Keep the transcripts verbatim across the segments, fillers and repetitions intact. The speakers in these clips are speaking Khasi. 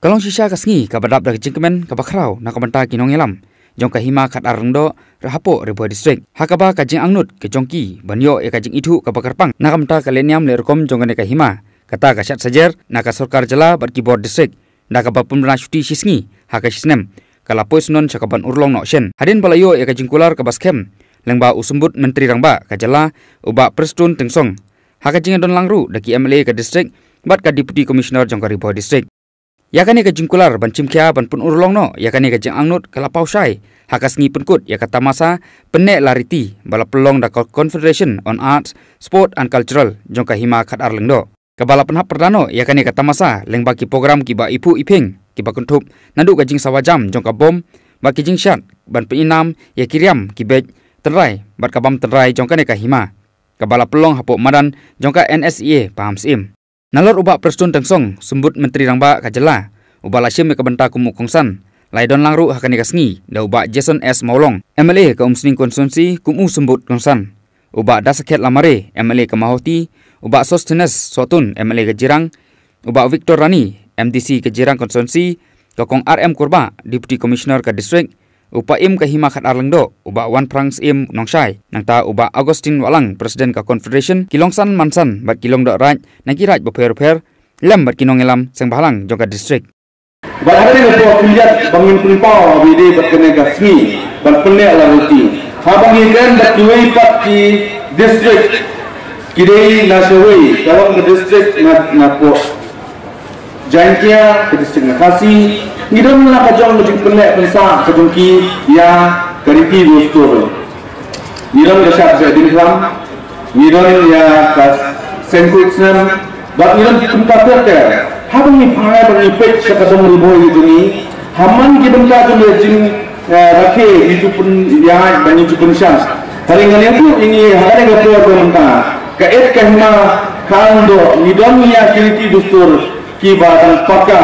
Ka long shisha ka sngi kaba dap da ka jingkmen kaba khraw na ka bynta ki nongïalam jong ka Hima Khatar Lyngdoh hapoh Ri Bhoi District, ha kaba ka jingangnud ka jong ki ban ïoh ïa ka jingithuh kaba kyrpang na ka bynta ka lehniam lehrukom jong kane ka hima, kata ka shad sajer na ka sorkar jylla bad ki bor district, da kaba pynbna shuti shi sngi ha ka shi snem, ka la poi shnong sha kaban urlong noh shen. Hadien ba la ïoh ïa ka jingkular kaba skhem lyngba u Symbud Myntri Rangbah ka jylla, u Bah Prestone Tynsong, ha ka jingdon lang ruh da ki M L A ka district bad ka Deputy Commissioner jong ka Ri Bhoi District. Ïa kane ka jingkular ban shim khia ban pynurlong noh ïa kane ka jingangnud ka la paw shai ha ka sngi pynkut ïa ka tamasa pynneh la riti ba la pynlong da ka Confederation on Arts, Sport and Cultural jong ka Hima Khatar Lyngdoh, kaba la pynhap pyrda noh ïa kane ka tamasa lyngba ki program kiba iphuh iphieng kiba kynthup naduh ka jingsawa jam jong ka bom bad ki jingshad ban pynïainam ïa ki riam ki beit tynrai bad ka bam tynrai jong kane ka hima, kaba la pynlong hapoh madan jong ka N S E A Pahamsyiem. Nalor u Bah Prestone Tynsong, Symbud Myntri Rangbah ka jylla, uba la shim ïa ka bynta kum u kongsan, la ïadon lang ruh ha kane ka sngi da u Bah Jason S Mawlong, M L A ka Umsning Constituency kum u Symbud kongsan, u Bah Dasakhiat Lamare, M L A ka Mawhati, u Bah Sosthenes Sohtun, M L A ka Jirang, u Bah Victor Rani, M D C ka Jirang Constituency, ka Kong R M Kurbah, Deputy Commissioner ka District, u Paiem ka Hima Khatar Lyngdoh, u Bah Wanphrang Syiem Nongshai, nangta u Bah Augustine Wahlang, President ka Confederation, ki long san man san bad ki long dohraij na ki raij bapher bapher, lem bad ki nongïalam seng bhalang jong ka district. Bad ha kane ka por khyndiat ba ngin pynpaw ha ba ïadei bad kane ka sngi ban pynneh la riti, haba ngi kren bad kiwei pat ki district, ki dei na shawei, ka long ka district na, na pdeng Jaiñtia, ka district na Khasi, ngi don la ka jong ka jingpynneh pynsah ka jong ki ïa ka riti dustur. Ngi don ka shad beh diengphlang, ngi don ïa ka seng khuid snem, bad ngi don kumta ter ter. Haba ngi phai bad ngi peit sha ka dong Ri Bhoi ka jong ngi, ha man ki bynta jong ka jing, eh, rakhe ngi ju pynïaid bad ngi ju pynshad. Hynrei ngan ïathuh ïa ngi ha kane ka por ka mynta, ka et ka hima Khatar Lyngdoh, ngi don ïa ki riti dustur kiba dang paka,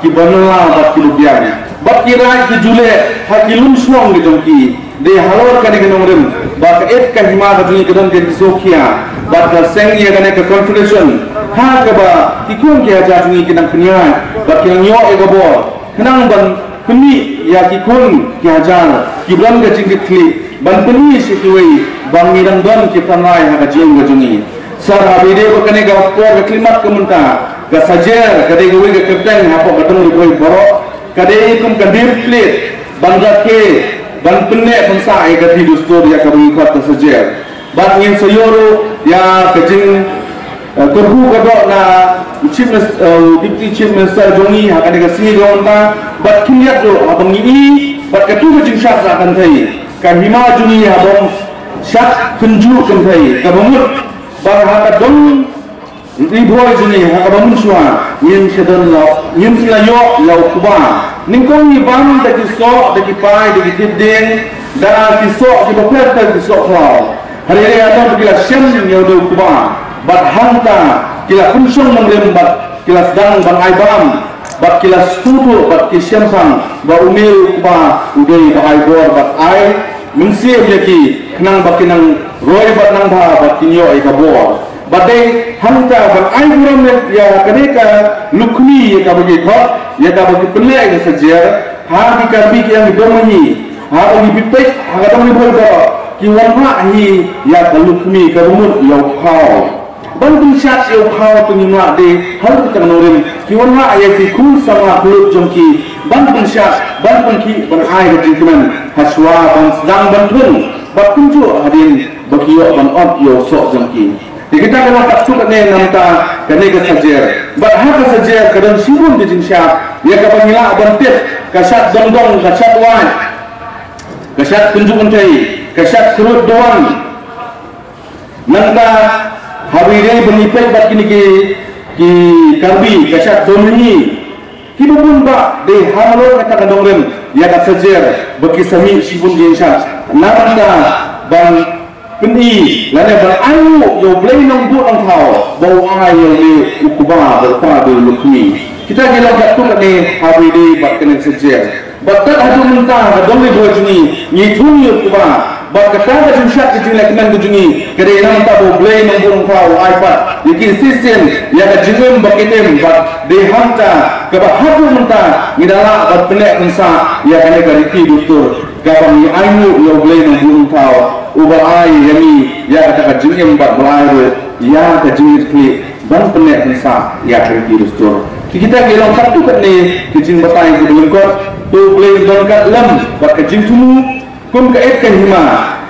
kiba nala bad kiba biang. Bad ki raid ki ju leh ha ki lum shnong ki jong ki. Dei halor kane ka nongrim ba ka et ka hima ka jong ngi ka don ka jingsngewkhia. Bad ka seng ïa kane ka confederation, ha kaba ki khun ki hajar jong ngi ki nang pynïaid bad ki nang ïoh ïa ka bor, khnang ban pynmih ïa ki khun ki hajar kiba don ka jingkitkhlieh ban pyni sha kiwei ba ngi dang don ki tynrai ha ka jingim ka jong ngi. Sir, ha ba ïadei bad kane ka por ka khyllipmat ka mynta, ka sajer ka dei kawei ka kyrteng hapoh ka dong Ri Bhoi baroh, ka dei kum ka diengphna ban rakhe, ban pynneh pynsah ïa ka riti dustur ïa kaba ngi khot ka sajer. Bad ngin sa ïoh ruh ïa ka jing, eh, kyrkhu ka doh na Chief Minis-, eh, Deputy Chief Minister jong ngi ha kane ka sngi ka mynta, bad khyndiat ruh haba ngi i bad katu ka jingshad shah kynthei, ka hima jong ngi haba shad kynjuh kynthei, kaba mut ba ha ka dong Ri Bhoi jong ngi ha kaba mynshuwa ngin sa don la, ngin sa la ïoh ïa u kba. Nyngkong ngi bam da ki soh, da ki pai, da ki thied dieng, da ki soh kiba pher pher, ki soh khlaw. Hynrei haba ki la shem ïa u kba, bad hangta ki la pynshong nongrim bad ki la sdang ban ai bam, bad ki la sngewthuh bad ki shemphang ba une u kba u dei ba ai bor bad ai mynsiem ïa ki, khnang ba kin nang roi bad nang bha bad kin ïoh ïa ka bor. Bad dei hangta ban ai burom ïa kane ka Lukhmi ïa kaba ki khot, ïa kaba ki pynleh ïa ka sajer, ha ki Karbi ki ong ki dong mahi, haba ngi peit ha ka dong Ri Bhoi baroh ki wanrah hi ïa ka Lukhmi kaba mut ïa u phaw. Ban pynshad ïa u phaw to ngim lah dei halor kata ka nongrim, ki wanrah ïa ki khun samla khluit jong ki ban pynshad, ban pynkhih, ban ai ka jingkmen hashwa ban sdang ban thung, bad kumjuh hadien ba ki ïoh ban ot ïa u soh jong ki. Te kita ka long katto katne na bynta kane ka sajer. Bad ha ka sajer ka don shibun ki jingshad ïa kaba ngi lah ban tip, ka shad dong dong, ka shad wait, ka shad kynjuh kynthei, ka shad kyrut duwan. Nangta haba ïadei ban ïapeit bad kine ki, ki Karbi, ka shad Domini. Kiba bun bah dei halor kata ka nongrim ïa ka sajer ba ki sa mih shibun ki jingshad na bynta ban pyni lane ban ainguh ïa U Blei Nongbuh Nongthaw ba u ai ïa une u kba ba u kpa ba u Lukhmi. Kita ki long katto katne haba ïadei bad kane ka sajer. Bad tad haduh mynta ka dong Ri Bhoi jong ngi ngi thung ïa u kba. Bad kata ka jingshad ka jinglehkmen ka jong ngi ka dei namar ba U Blei Nongbuh Nongthaw u ai pat ïa ki shisien ïa ka jingim ba ki im, bad dei hangta kaba haduh mynta ngi da lah ban pynneh pynsah ïa kane ka riti dustur kaba ngi ainguh ïa U Blei Nongbuh Nongthaw uba la ai ïa ngi ïa kata ka jingim bad ba la ai ruh ïa ka jingkitkhlieh ban pynneh pynsah ïa ka riti dustur. Ki kita ki long katto katne ki jingbatai kiba lyngkot. To U Blei un don ryngkat lem bad ka jingthmu kum ka ïit ka hima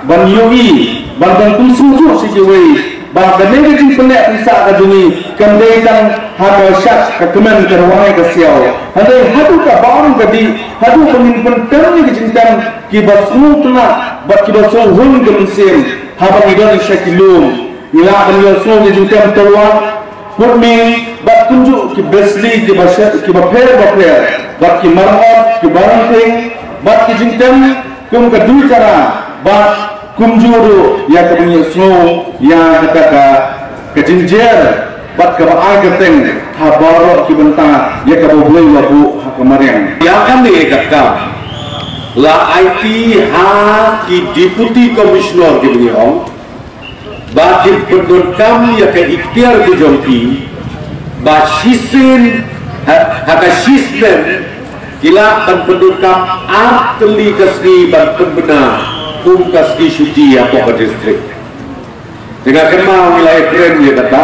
ban ïohi, ban don kum sngewthuh sha kiwei ba kane ka jingpynneh pynsah ka jong ngi kam dei tang ha ka shad ka kmen ka rwai ka siaw, hynrei haduh ka bam ka dih, haduh ba ngin pyntem ïa ki jingtem kiba sngewtynnat bad kiba sngewhun ka mynsiem. Haba ngi don sha ki lum, ngi lah ban ïohsngew ïa ki jingtem tyrwa, putming bad kumjuh ki besli kiba shet, kiba pher ba pher, bad ki marot, ki barangting bad ki jingtem kum ka duitara, bad kumjuh ruh ïa kaba ngi ïohsngew ïa kata ka, ka jingjia bad kaba ai kyrteng ha baroh ki bynta ïa kaba U Blei u la buh ha ka mariang. Ïa kane ka kam la aiti ha ki Deputy Commissioner kiba ngi ong ba kin pyndonkam ïa ka ikhtiar ka jong ki ba shisien ha, ha ka shisnem ki lah ban pyndonkam ar tylli ka sngi ban pynbna kum ka sngi shuti hapoh ka district. Te nga kynmaw ngi la ïakren ïa kata,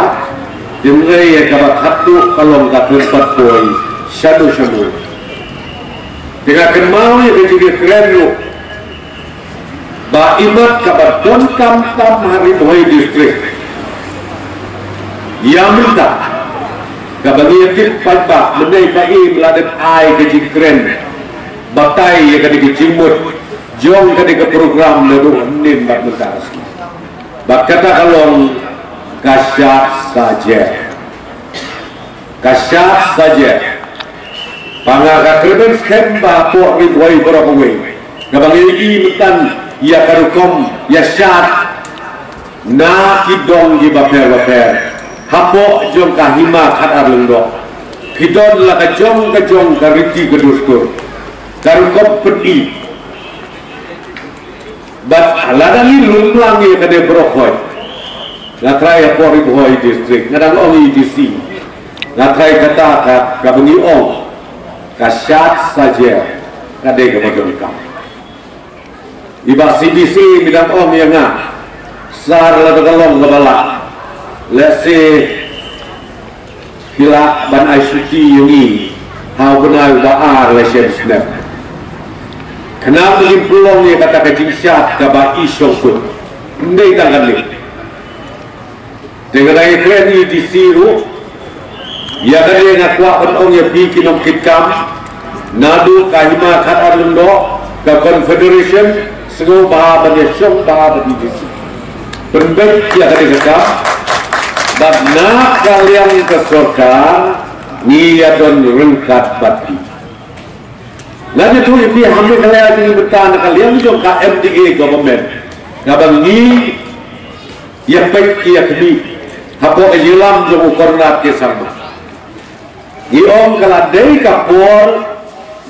hynrei ïa kaba khatduh ka long ka kren pat poi shano shano. Te nga kynmaw ïa ka jingïakren ruh ba imat kaba donkam tam ha Ri Bhoi District ïa mynta, kaba ngi ïa tip paidbah mynne ba im la dep ai ka jingkren batai ïa kane ka jingmut jong kane ka program naduh hynnin bad mynta ka sngi. Bad kata ka long ka shad sajer. Ka shad sajer. Ba nga ka kyrmen skhem ba hapoh Ri Bhoi baroh kawei, kaba ngi ïohi mynta ïa ka rukom ïa shad na ki dong kiba pher ba pher hapoh jong ka Hima Khatar Lyngdoh, ki don la ka jong ka jong ka riti ka dustur, ka rukom pyni. Bad lada ngi lum lang ïa kane baroh khoit, nga trai hapoh Ri Bhoi District, nga dang ong ïa i DC, nga trai kata ka, kaba ngi ong ka shad sajer ka dei kaba donkam. I Bah C DC me dang ong ïa nga, sar lada ka long kaba lah, lehse phi lah ban ai shuti ïa ngi ha u bnai uba ar la shem snem, khnang ba ngin pynlong ïa kata ka jingshad kaba i shongkun. Ym dei tang kane. Te nga dang ïakren ïa i DC ruh, ïa kane nga kwah ban ong ïa phi ki nongkitkam naduh ka Hima Khatar Lyngdoh, ka Confederation, sngewbha ban ïashong bha bad i DC. Pynbeit ïa kane ka kam bad na ka liang ka sorkar ngi ïa don ryngkat bad phi. Nga ïathuh ïa phi ha Meghalaya jong ngi mynta na ka liang jong ka MDA government, kaba ngi ïa peit ïa khmih hapoh ka jingïalam jong u Conrad K Sangma. Ngi ong ka la dei ka por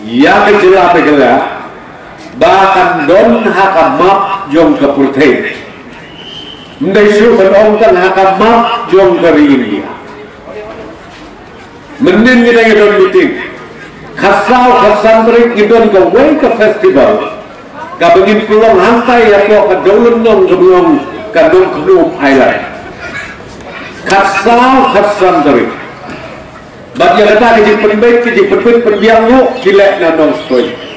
ïa ka jylla Meghalaya ba kan don ha ka map jong ka pyrthei. Ym dei shuh ban ong tang ha ka map jong ka ri India. Mynnin ngi dang ïa don meeting. Khatsaw khatsan tarik ngi don kawei ka festival kaba ngin pynlong hangtai hapoh ka Dawlynnong kaba long ka Nongkhnub Island. Khatsaw khatsan tarik. Bad ïa kata ka jingpynbeit, ka jingpynbeit pynbiang ruh ki leh na Nongstoiñ.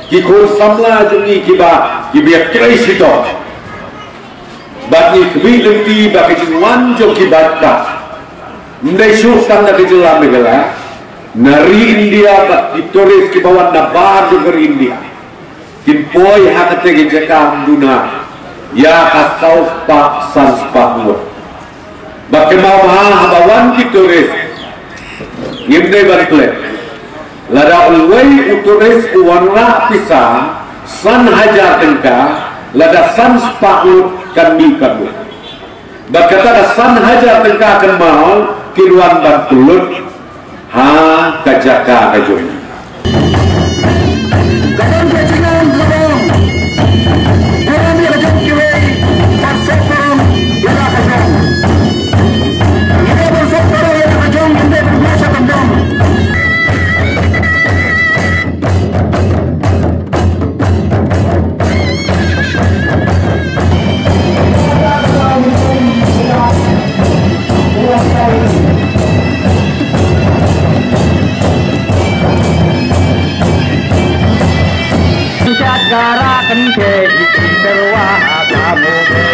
Ki khun samla jong ngi kiba, kiba ïatrei shitom. Bad ngi khmih lynti ba ka jingwan jong ki bad ka ym dei shuh tang na ka jylla Meghalaya, na ri India bad ki tourist kiba wan na bar jong ka ri India kin poi ha kata ka jaka duna ïa ka saw spah san spah ngut. Bad kynmaw bha haba wan ki tourist, ngim dei ban klet. Lada uwei u tourist u wanrah pisa san hajar tyngka, lada san spah ngut kan mih katno. Bad kata ka san hajar tyngka kynmaw kin wan ban pynlut ha ka jaka ka jong ngi. Ka don ka jingim ka bang. Ka don ka jingim Kan te i ki terwa ha ka mo ke